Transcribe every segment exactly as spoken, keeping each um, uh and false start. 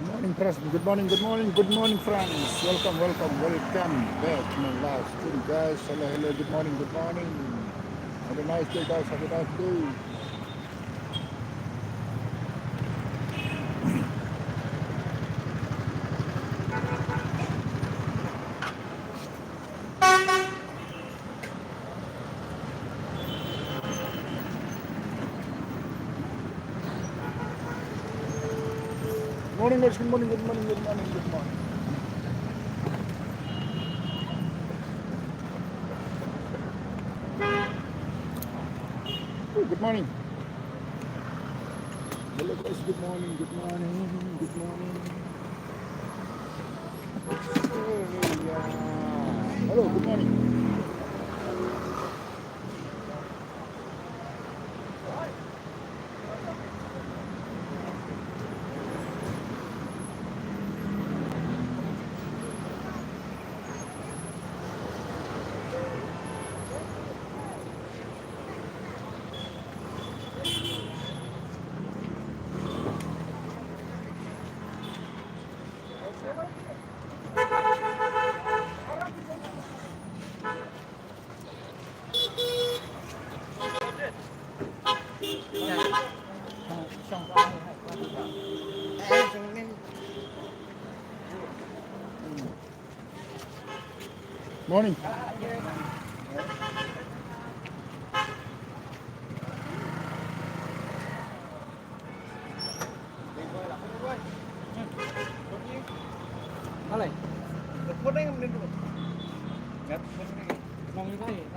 Good morning, friends. Good morning, good morning, good morning, friends. Welcome, welcome, welcome back to my live stream, guys. Hello, hello, good morning, good morning. Have a nice day, guys. Have a nice day. Morning, guys. Good morning, good morning, good morning, good morning. Oh, good morning. Hello, guys. Good morning, good morning, good morning. Hello, good morning. Morning.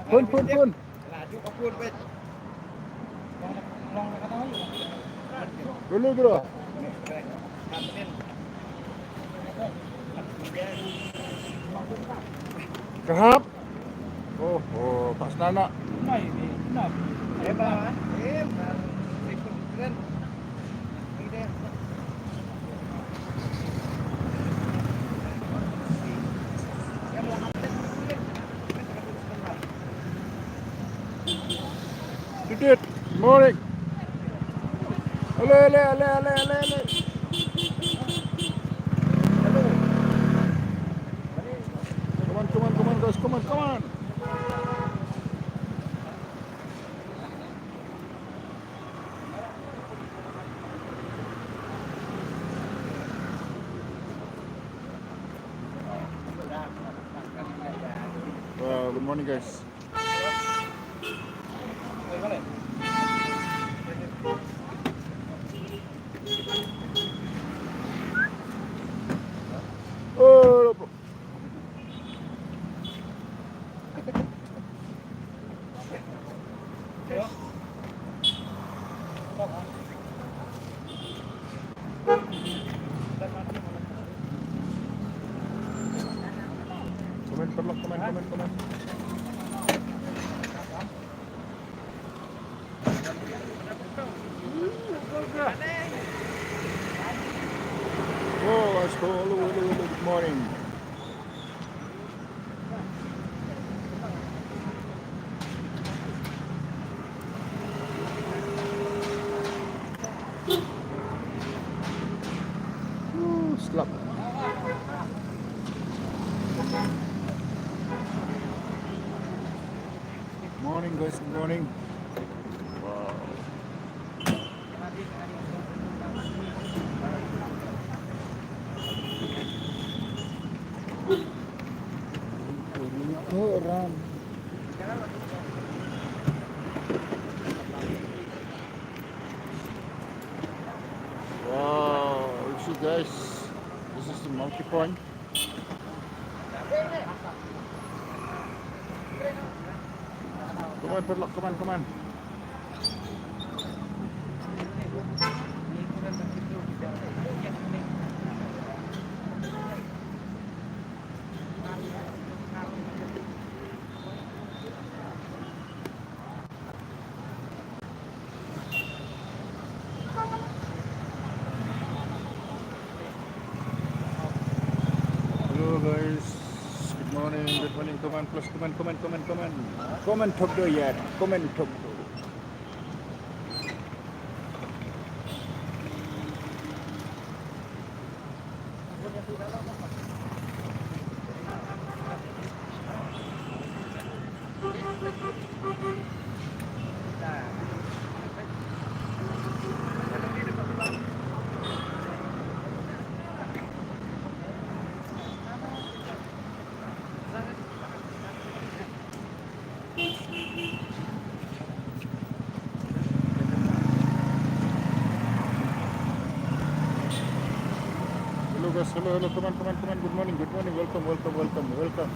Phone, phone, phone. Dulu, dulu. Kerap. Oh, oh, tak senana. Didit, morning. Ale, ale, ale, ale, ale, ale. Come on, come on, come on, guys, come on, come on. Uh, good morning, guys. Oh, comment, paralok, comment, comment, comment. Oh, let's go. Hello, hello, hello. Good morning. Ooh, slap. Morning, guys. Good morning. Wow. Wow, you see, guys, this is the monkey point. Come on, paralok, come on, come on. Hello, guys. Good morning, good morning. Comment, plus comment, comment, comment, comment. Comment thok do yat. Comment thok do. Hello guys, hello, hello, come on, come on, come on, good morning, good morning, welcome, welcome, welcome, welcome.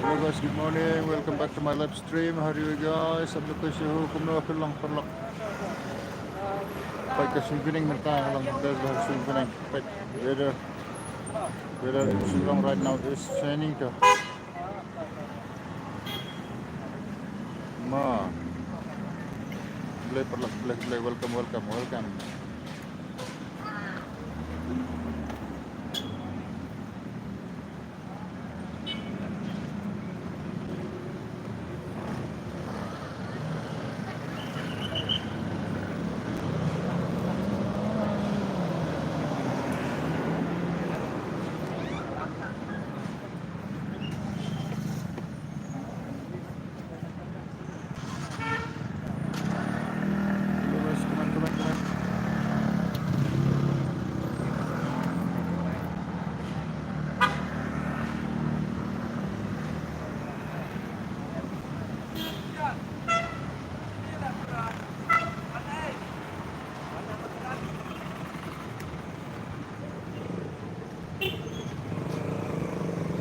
Hello guys, good morning. Welcome back to my live stream. How are you guys? Ap ngi shu kumno phi long paralok. Peit ka sngi bneng mynta, long best ba sngi bneng. Peit weather. Weather in Shillong right now is shining to. Ma. Blei paralok, blei, blei, welcome, welcome, welcome.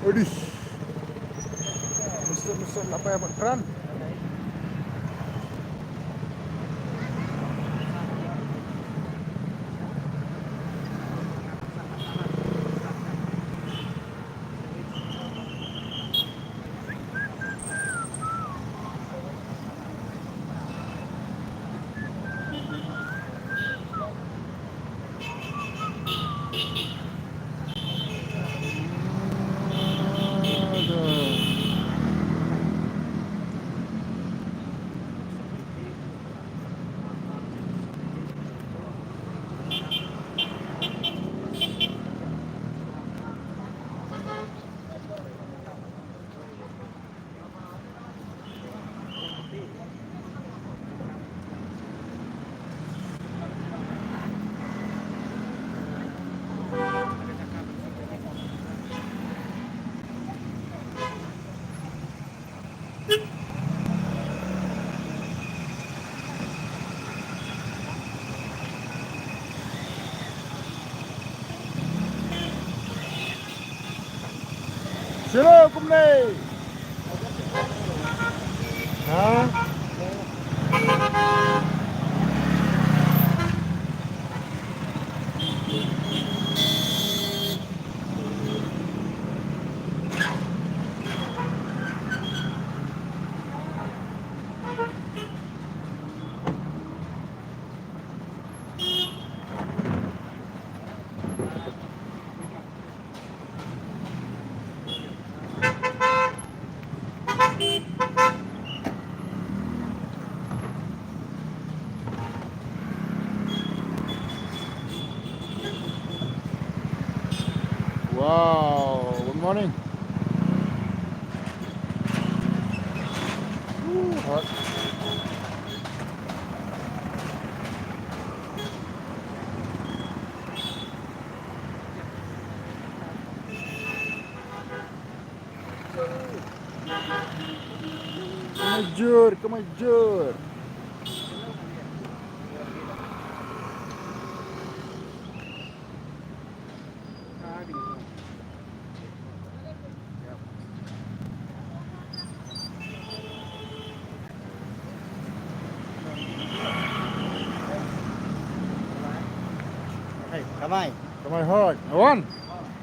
Aduh. Mesut, mesut, apa ya, Pak Kran? Silo kumne. Ha? Wow, good morning. Woo, hot. Kemajur, kemajur. Hey, kamai. Kamai hoi. Awan.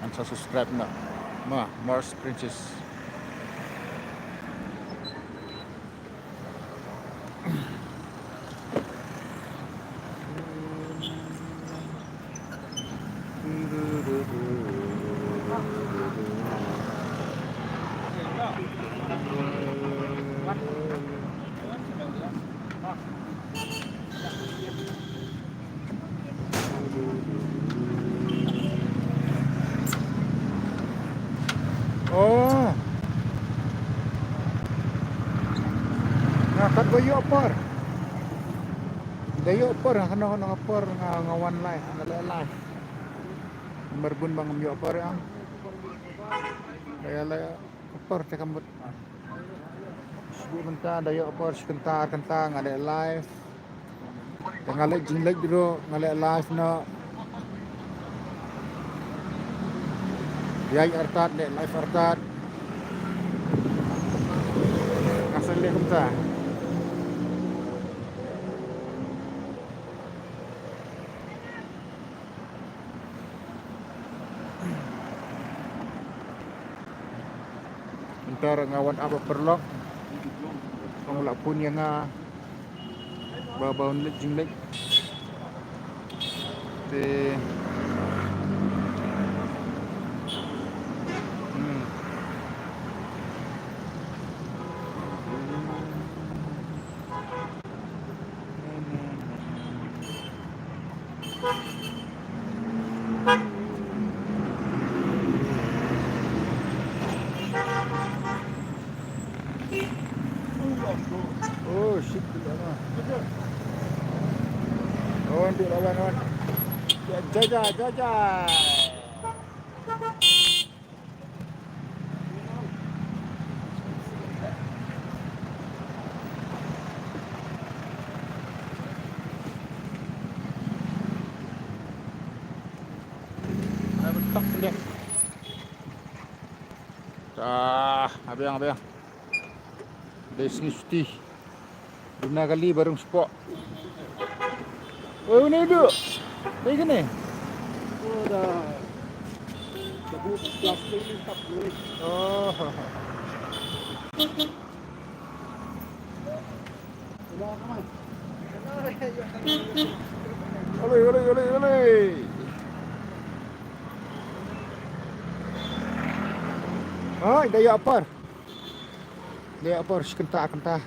Ngan sa subscribe noh. Ma, Mars Princess. Oh. Nga kat ba ïoh por. Da ïoh por, hano hano por nga, nga wan live, nga leh live. Namar bun ba ngam ïoh por ïa. Ba ïa leh por te ka mut. Shu mynta da ïoh por shi kynta ar kynta nga leh live. Te nga leh jingleh ruh nga leh live noh. Ïa artat leh live artat. Nga sa leh kumta. Mynta ruh nga wan ap ha paralok. Ong la phone ïa nga ba ba un leit jingleit. Te hmm. Oh shit, tu dah. Oh, nanti lawan, lawan. Jaja, jaja. Ah, abiang, abiang. Dei sngi shuti. Duna kali barung spok. Oi, une u duk. Dei kane. Oh, da. Da buh plastik ni tap dulu. Oh. Ole, ole, ole, ole. Oi, da ïoh por. Da ïoh por shi kynta ar kynta.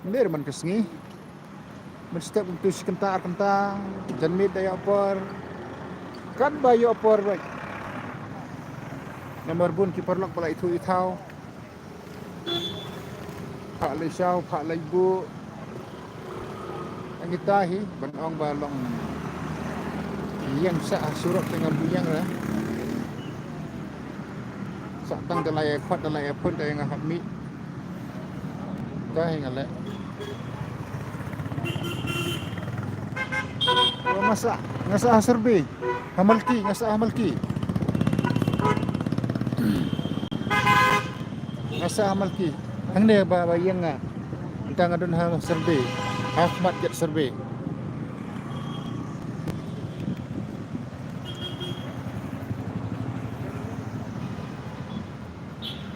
Mynta man ka sngi. Mynstep kumtu shi kynta ar kynta. Janmiet da ïoh por. Katba ïoh por beit. Namar bun ki paralok ba la ithuh ithaw. Phah leit shaw, phah leit buh. Ang kita hi, ban ong ba long ïeng sah ha surok te ngam ïeng re. Sah tang da la ïa khot, da la ïa phone te nga hap mih. Te hi nga leh. Nga sah, nga sah ha survey. Ha Malki, nga sah ha Malki. Nga sah ha Malki. Hangne ba, ba ïeng nga. Mynta nga don ha survey. Ha khmat jet survey.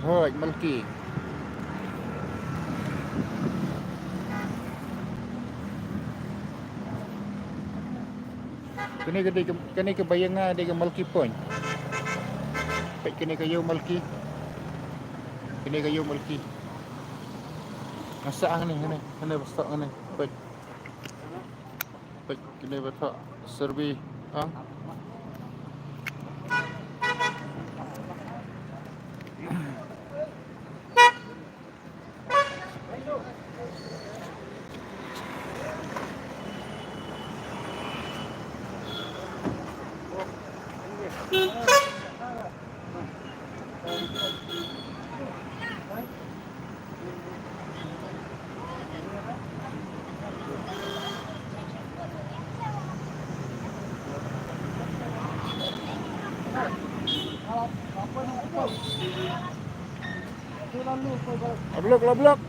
Hooid, Malki. Kane ka dei ka, kane kaba ïeng nga dei ka Malki Point. Peit kane ka ïew Malki. Kane ka ïew Malki. Nga sah hangne, hangne, hangne ba sah hangne. Peit. Peit kane ba thoh survey. Ah. Loblok, loblok.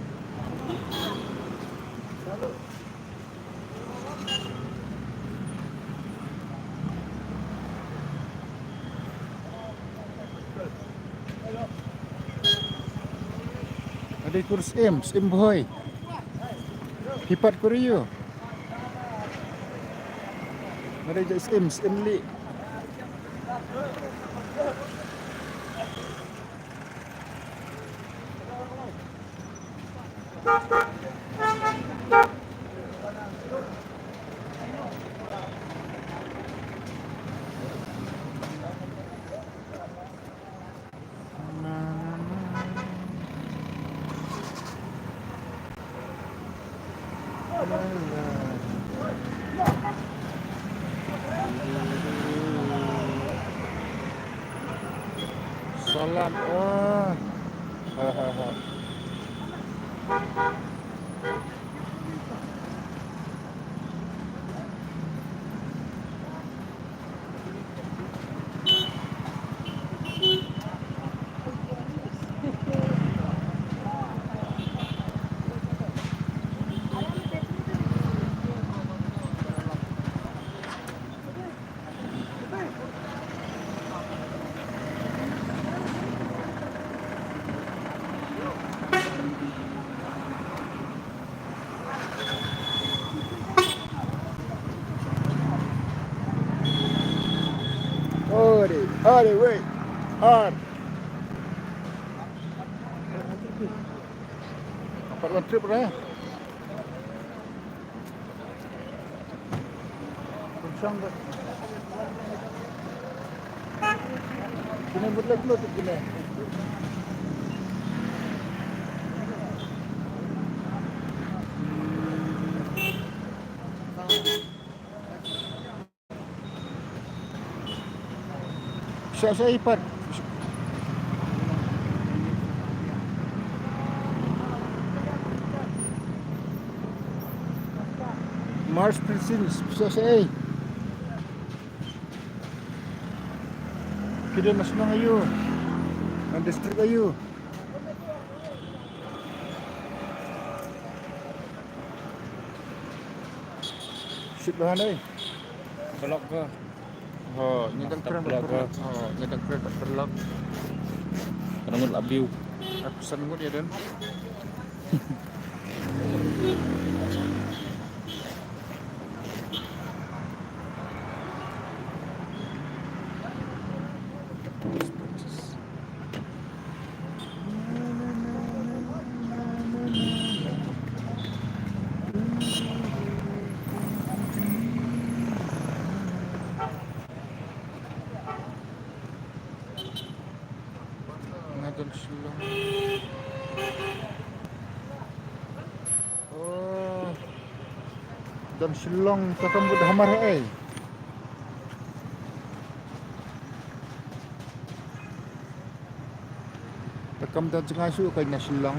Kur syiem, syiem bhoi. Phi pat kur ïa u. Mari ja syiem, syiem li. Salam. Oh. Ha, ha, ha. Ore, ore, wei. Ar. Apat one trip re. Kunsang de. Kine mutlak lo tu kine. Sa sa ipat. Mars Princess, sa sa ai. Kide na shnong aiu? Na district aiu? Shit, bahan ai. Block ko. Ho, ni dang kren block ko. Ho, ni dang kren block. Kena ngut la view. Aku san ngut ïa den. Nga don Shillong. Oh. Don Shillong, takam bud hamar hai. Takam da jngai shu kai na Shillong.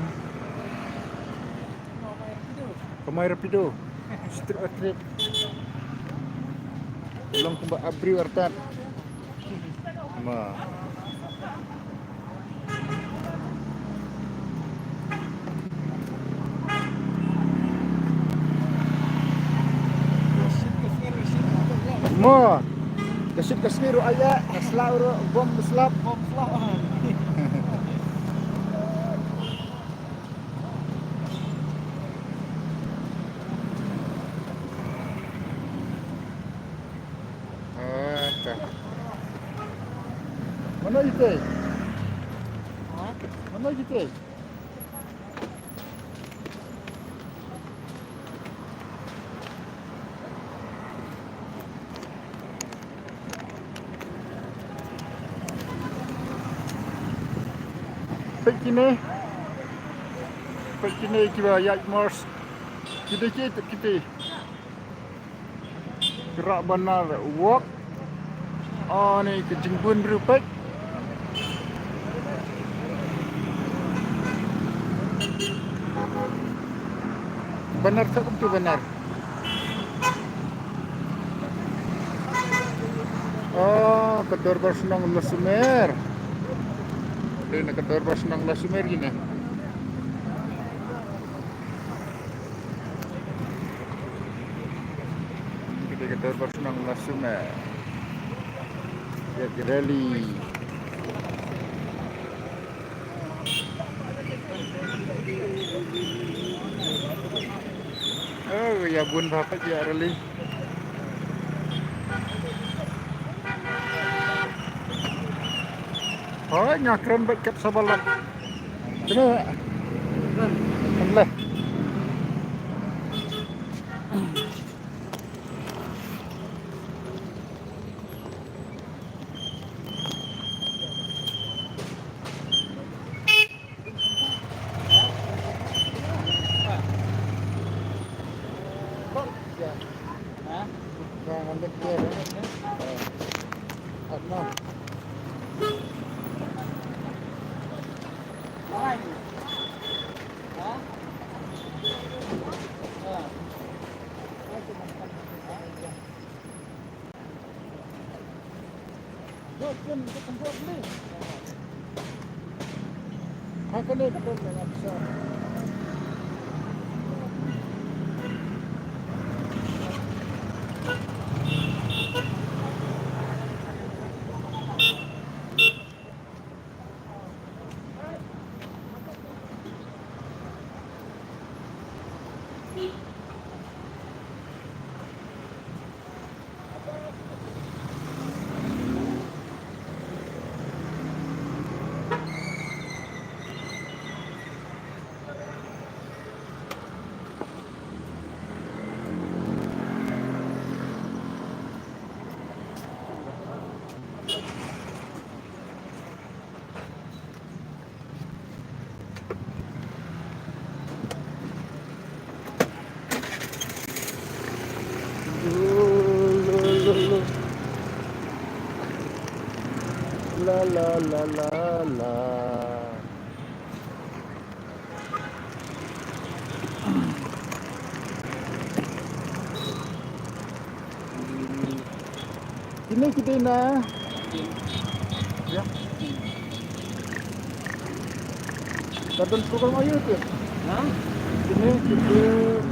Kamai rapido. Strip a trip. Long kumba abriu artat. Ma. Mo. Ka shit ka sngi ruh aya, ka sla ruh bom slap. Bom slap. Mano ite? Mano ite? Peit kine. Peit kine kiba ïaid mars. Kite kite kite. Ki rah banar wok. Ani ka jingbun briew peit. Banar, tang kumtu banar. Oh, ka dorbar shnong Lasumer. Kine ka dorbar shnong Lasumer kine. Kine ka dorbar shnong Lasumer. Ïa ki rally. Ïa bun bha pat ïa rally. Hooid, nga kren bad kat sa ba lok. Kena. Kena. La la la la la. Kine ki dei na. Ya. Ka don program aïu te? Ha? Kine ki dei.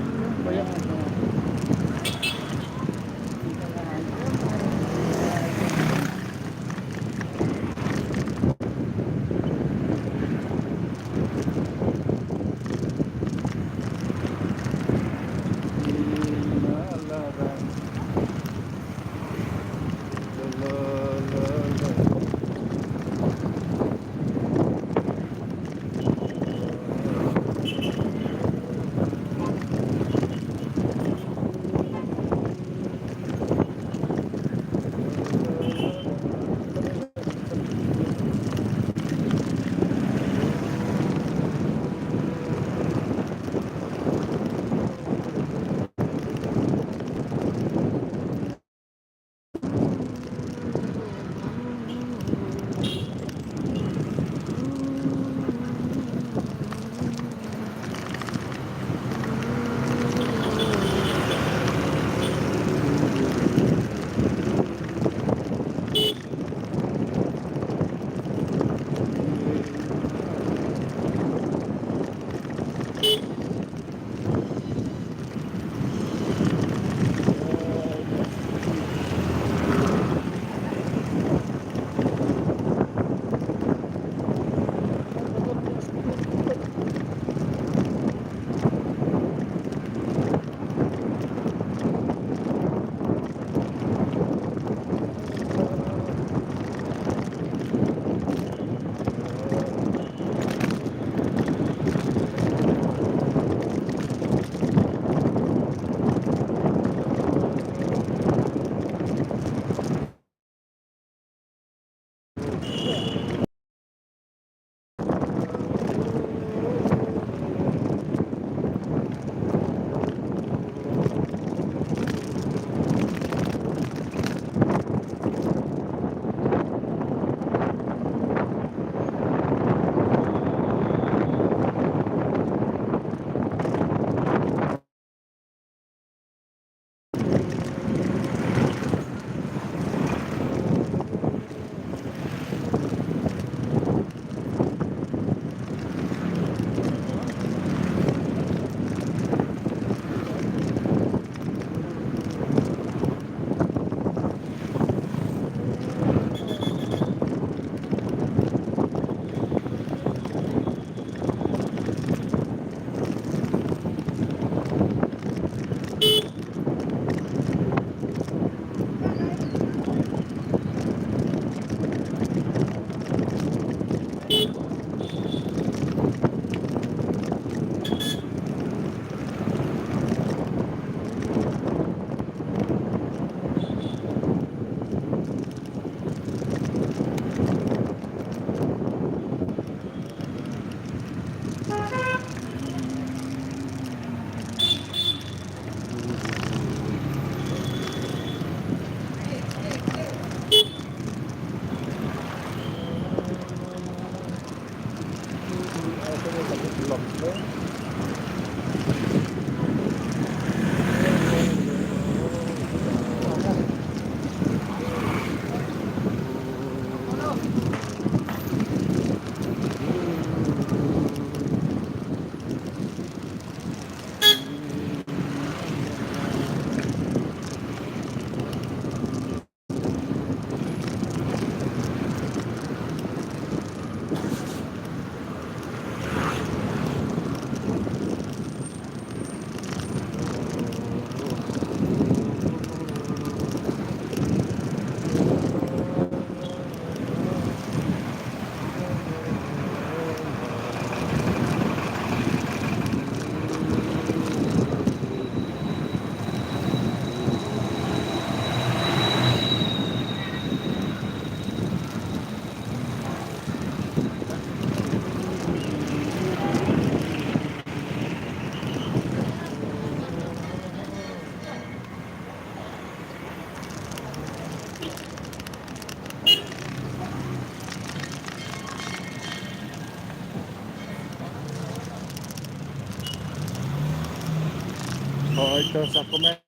Ito sa comment.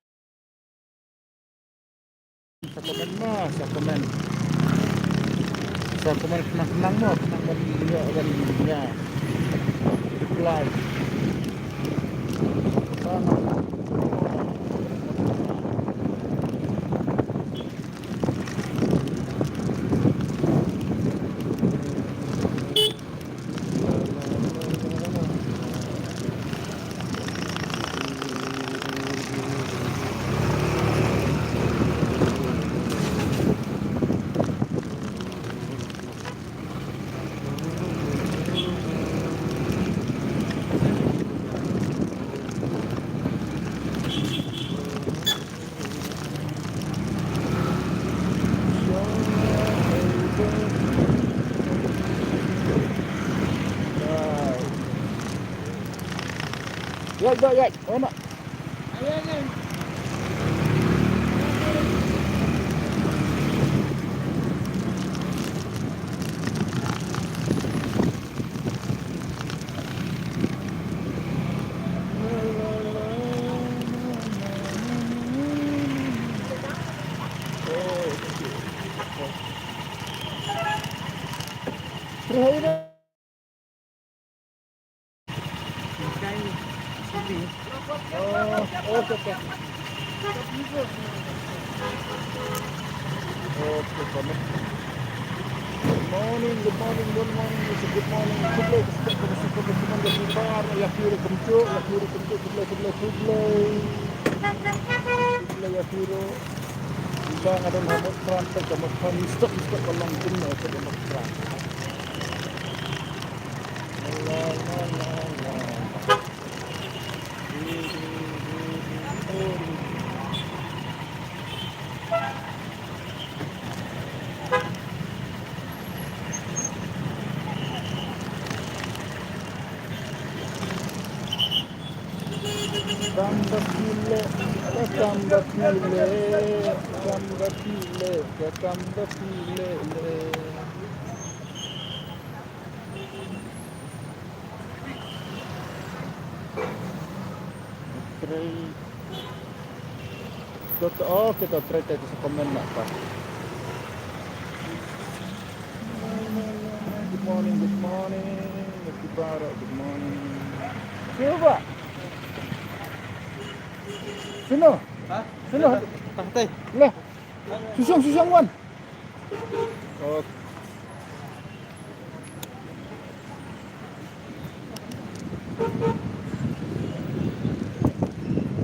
Sa comment mo, sa comment. Sa comment khnang khnang mo, khnang ban ïoh ban ïa reply. Ïaid, ïaid, ïaid. Wan noh. Oh, okay, okay. Okay, comment. Good morning, good morning, good morning, it's a good morning. Khublei, khublei, khublei, khublei, khublei, ïa phi ruh kumjuh, ïa phi ruh kumjuh, khublei, khublei, khublei. Khublei ïa phi ruh. Ïa nga don ha Motphran, peit ka Motphran, stop, stop ka long kum na ka Motphran. La, la, la, la. Kam da phi leh, kam da phi leh, kam da phi leh, kam da phi leh, leh. Trei. To, to, oh, kita trei, trei, kita comment na pa. Good morning, good morning. Mesti baru, good morning. Sino ba? Sino? Ha? Sino? Tah, tah. Lah. Susung, susung wan. Oh.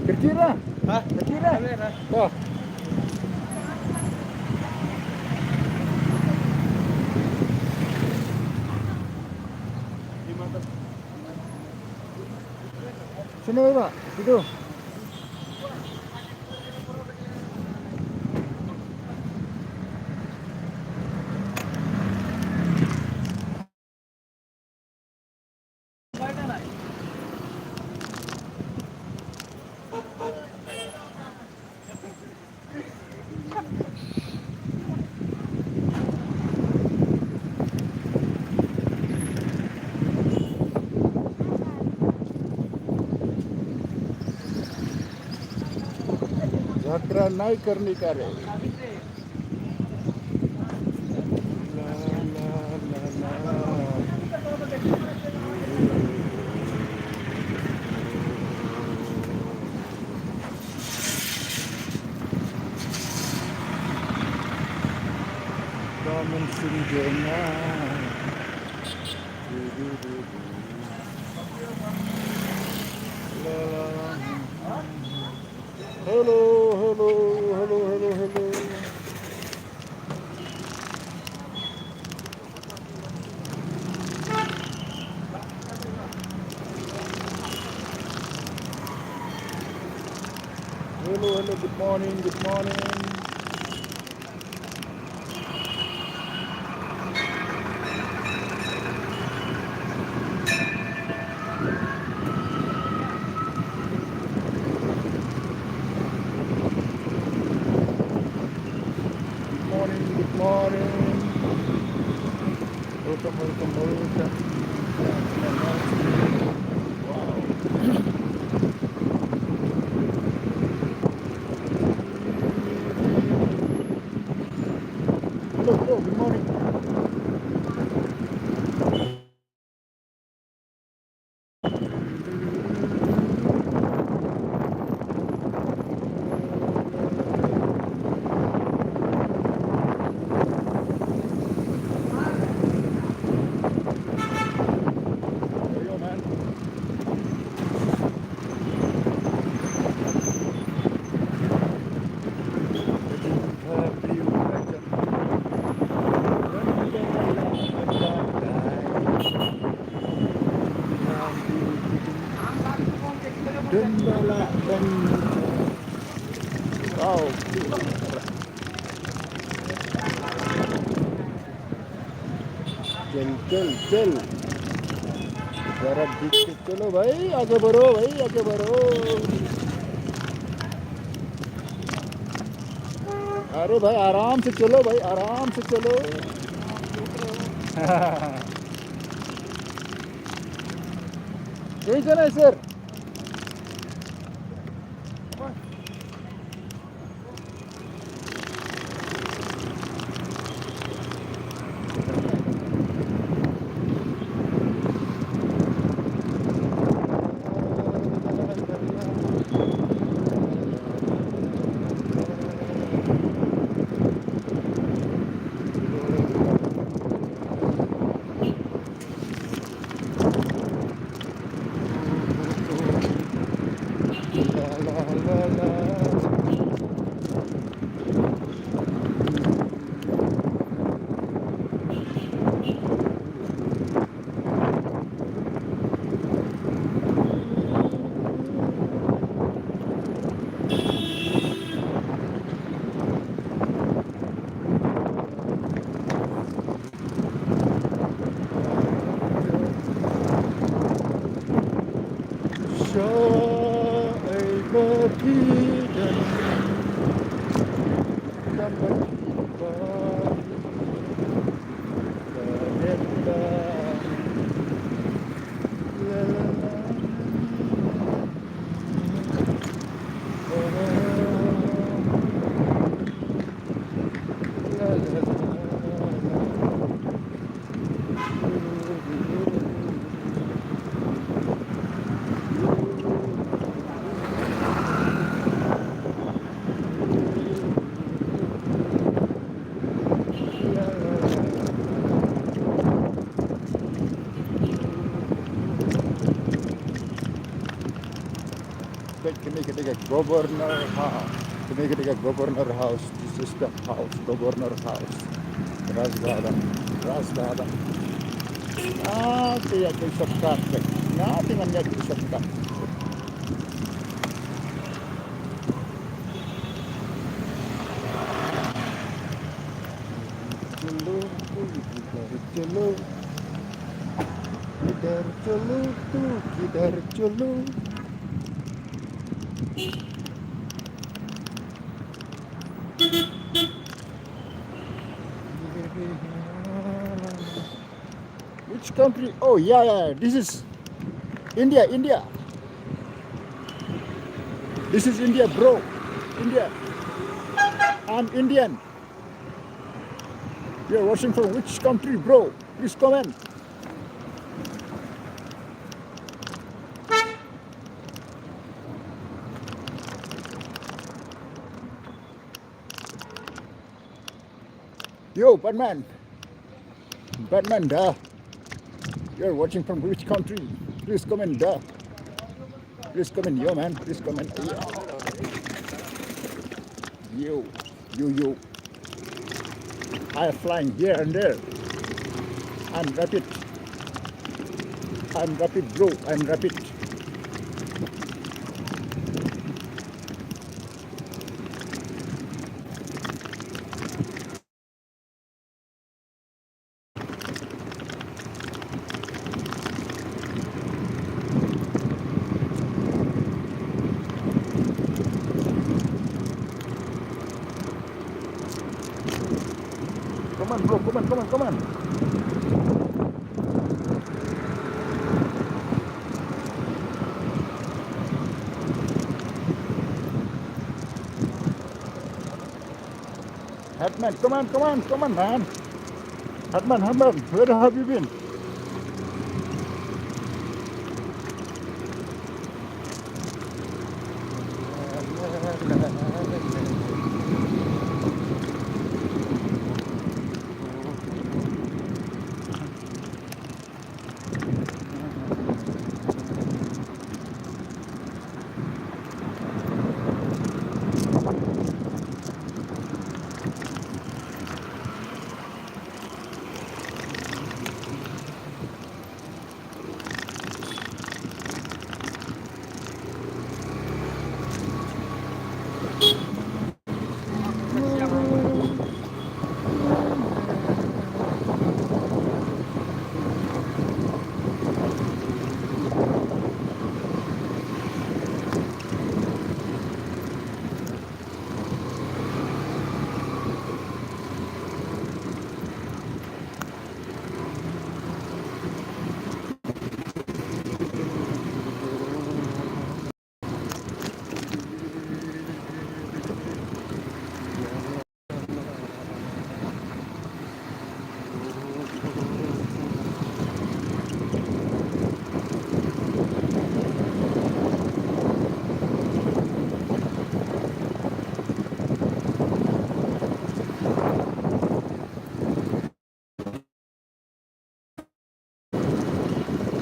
Kira-kira. Ha? Kira-kira. Kira. Oh. Sini, Pak. Situ. Jakra nai karni kare. La, la, la, la. Come and sing, Jonah. Hello, hello, hello, hello, hello. Hello, hello, good morning, good morning. Good morning, good morning. Welcome, welcome, welcome. Wow. Hello, hello, good morning. There you go, man. Wow. चल, चल, चल। जरा देख के चलो भाई, आगे बढ़ो भाई, आगे बढ़ो। अरे भाई, आराम से चलो भाई, आराम से चलो। यही जाना है सर। Kane ka dei ka Governor House. Kane ka dei ka Governor House. This is the house, Governor House. Raj Bhavan, Raj Bhavan. Nga te ïa ki shortcut, nga te ngan ïa ki shortcut. चलो, इधर चलो, इधर चलो, तू किधर चलो। Which country? Oh, yeah, yeah, yeah. This is India, India. This is India, bro. India. I'm Indian. You're watching from which country, bro? Please comment. Yo, Batman. Batman, da. You're watching from which country? Please comment, da. Please comment, yo, man. Please comment. Yo, yo, yo. I am flying here and there. I'm rapid. I'm rapid, bro. I'm rapid. Come on, bro, come on, come on, come on. Headman, come on, come on, come on, man. Headman, Headman, where have you been?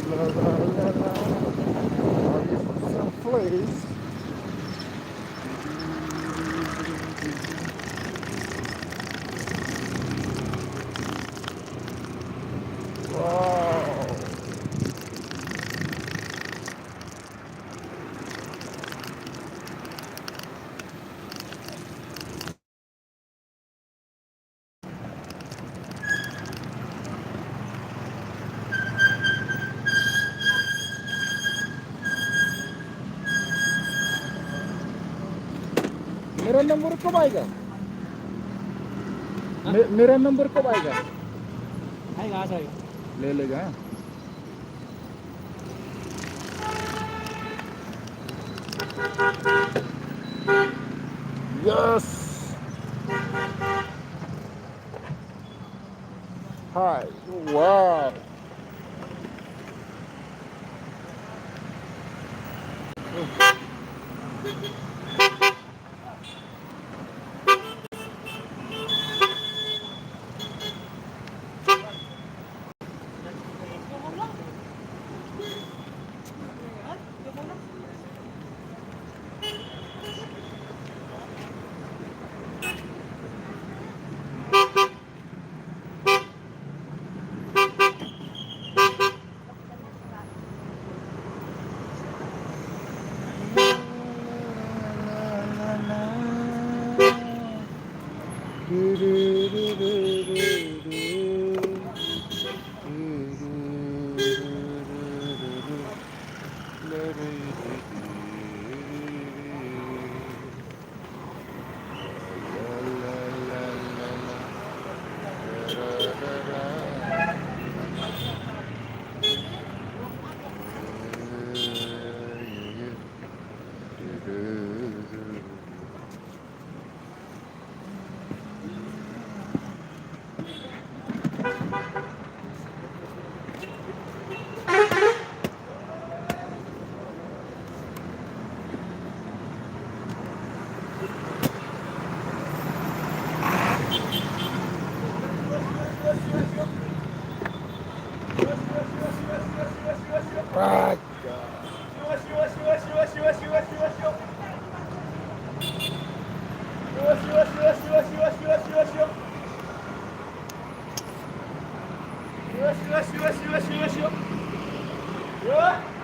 La, la, la, la. Are you from someplace? Wow. मेरा नंबर कब आएगा? हाँ? मे-, मेरा नंबर कब आएगा? आएगा, आ जाएगा। ले लेगा, हाँ? Yes. Hi. Wow.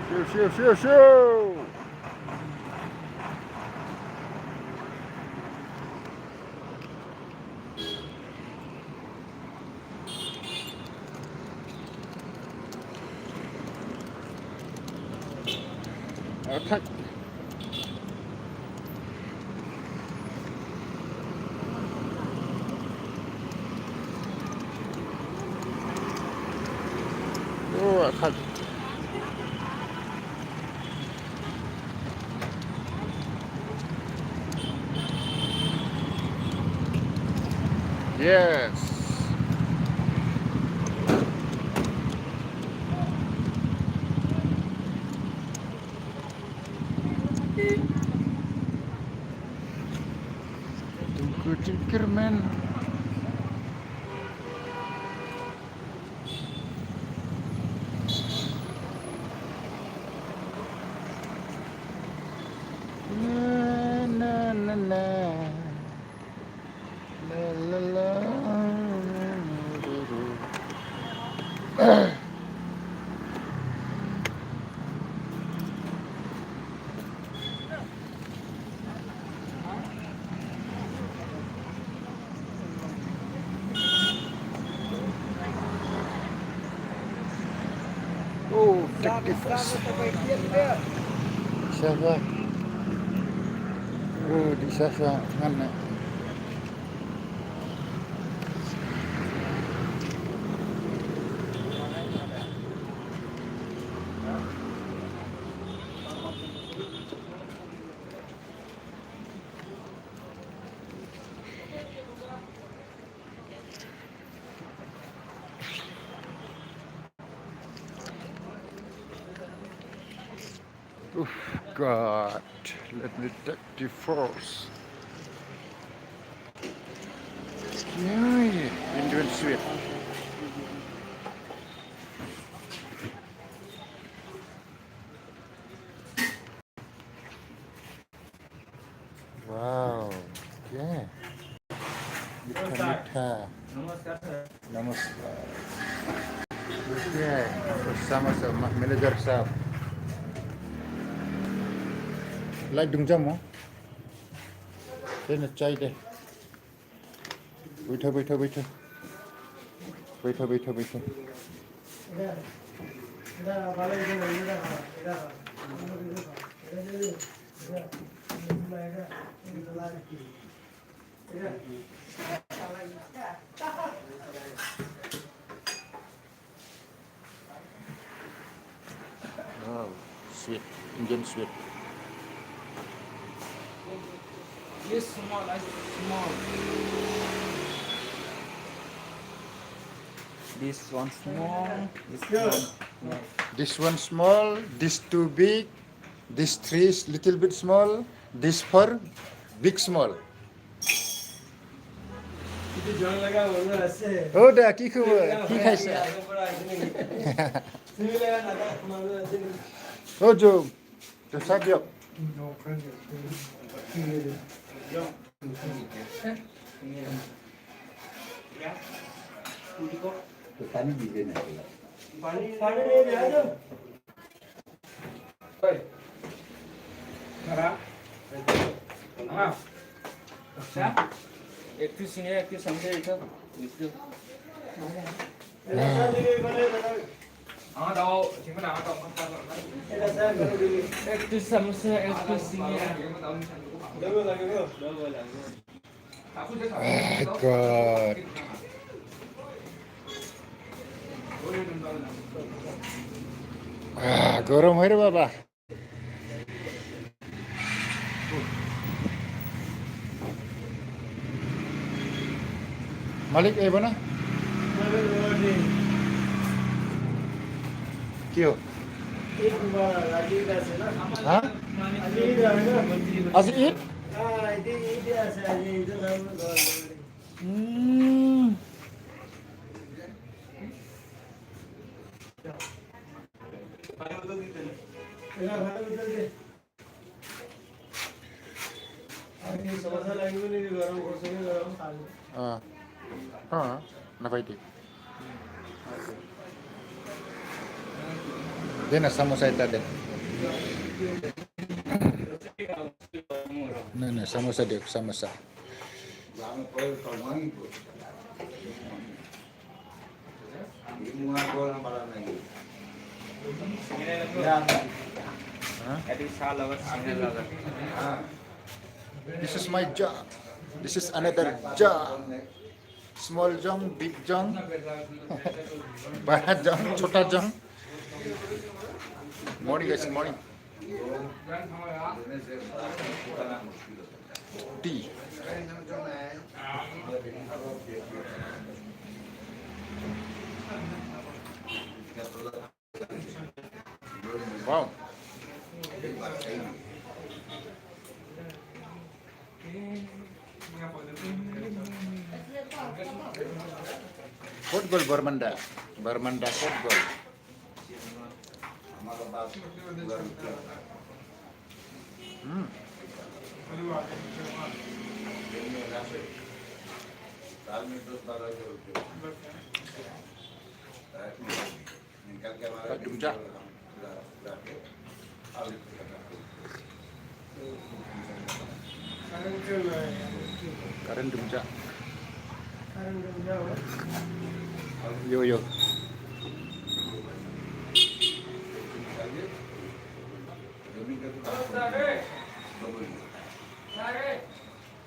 Shoo, shoo, shoo, shoo. Attack. Oh, attack. Yes. Tungku jingkir, men. Na, na, na, na. La, la, la. Oh, fifty-first. Sasa. Oh, di sasa ngan. Oh God, let me take the force. Okay, Indian sweet. Wow. Okay. Mitha, mitha. Namaskar, sir. Namaskar. Okay. Sama sama manager sahab. Light dung jam mo. Then chai de. बैठो, बैठो, बैठो। बैठो, बैठो, बैठो। Wow, sweet, Indian sweet. This small, I small. This one small, this one small. This one small, this two big, this three is little bit small, this four big small. Oh, da, ki khubor? Ki khaisa? Oh, jo. Jo sab yok. একটু সিঙ্গারা, একটু সামোসা, এটা বুঝতে। আমার দাও, ঠিক না, আমার দাও, আমার দাও। একটু সামোসা, একটু সিঙ্গারা। Oh God. Ah, গরম হয় রে বাবা। মালিক, এই বানা। কিয়? হা? আজি ঈদ? উম। অ, অ, নাপাই দে। দে না, চামুচ এটা দে। না, না, চামুচ দে, চামুচ। Huh? This is my jug. This is another jug. Small jug, big jug. Bada jug, chota jug. Morning, guys, morning. Tea. Wow. Fourth goal Barmanda. Barmanda fourth goal. Hmm. Ka dum ja. Karen dum ja. Yo, yo.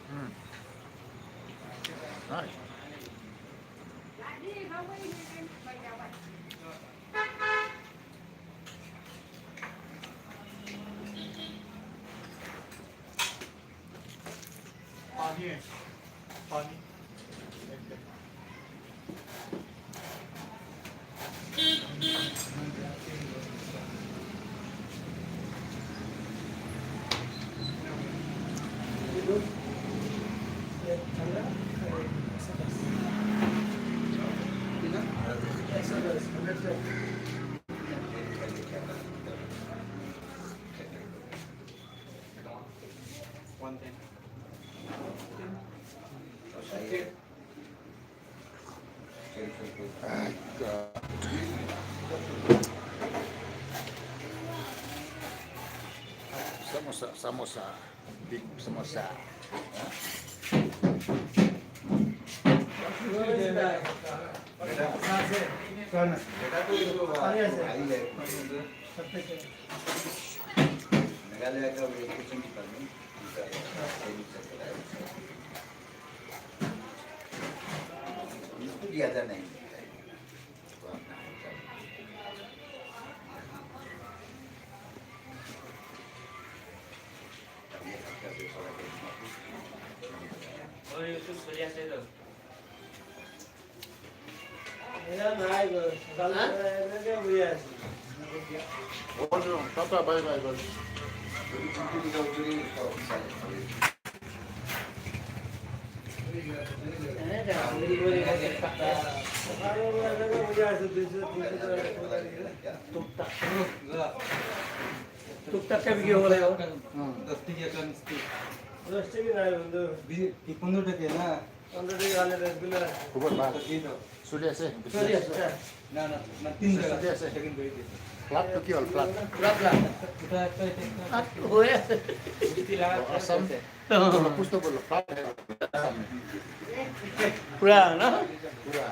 Hmm. Nice. पानी है, पानी। Samosa, samosa, big samosa. टुकटाक का भी हो रहा है। हाँ। दस टीके का मिस्त्री। दस टीके ना है बंधु। बीस, पन्द्रह टीके ना। पन्द्रह टीके वाले रसगुल्ला। ऊपर बाहर। तो ठीक है। सूर्य से। सूर्य से। ना, ना, ना, तीन जगह। सूर्य से। लेकिन दो ही थे। फ्लैट तो क्या वाला फ्लैट? फ्लैट, फ्लैट। उठा, एक तो, एक तो। फ्लैट हो गया। मिस्त्री लगा और असम। तो बोलो, कुछ तो बोलो, फ्लैट है। पूरा ना? पूरा।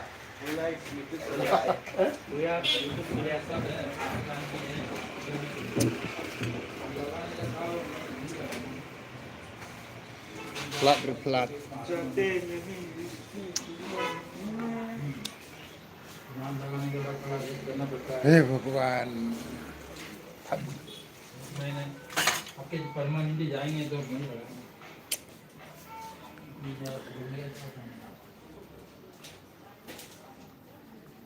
फ्लैट रे फ्लैट। हे भगवान। मैंने आपके परमानेंटली जाएंगे तो नहीं लगा।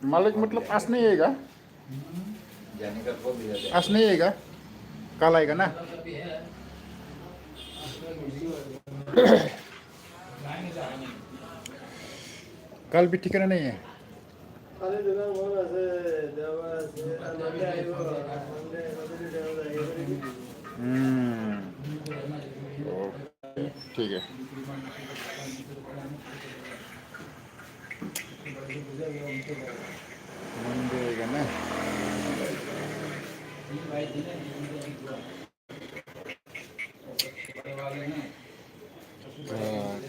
मालिक, मतलब, आज नहीं आएगा? आज नहीं आएगा, कल आएगा ना? कल भी ठिकाना नहीं है। हम्म। ओके। ठीक है। मंडे का ना।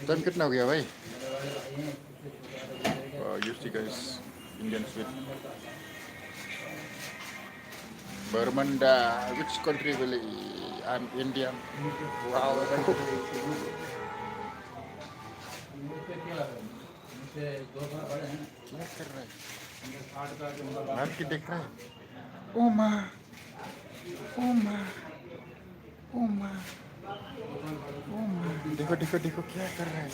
टाइम कितना हो गया भाई? Wow, you see guys, Indian sweet. Barmanda, which country will I? I'm Indian. Wow. क्या कर रहा है? मार के देख रहा है। ओ माँ, ओ माँ, ओ माँ, ओ माँ। देखो, देखो, देखो, क्या कर रहा है।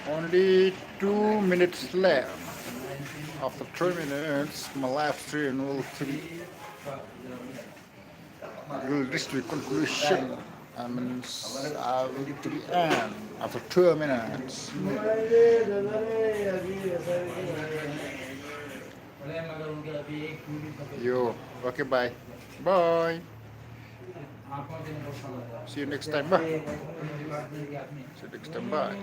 Only two minutes left. After two minutes, my live stream will be will reach to conclusion. I mean, I will to the end after two minutes. Yo, okay, bye. Bye. See you next time, bye. See you next time, bye.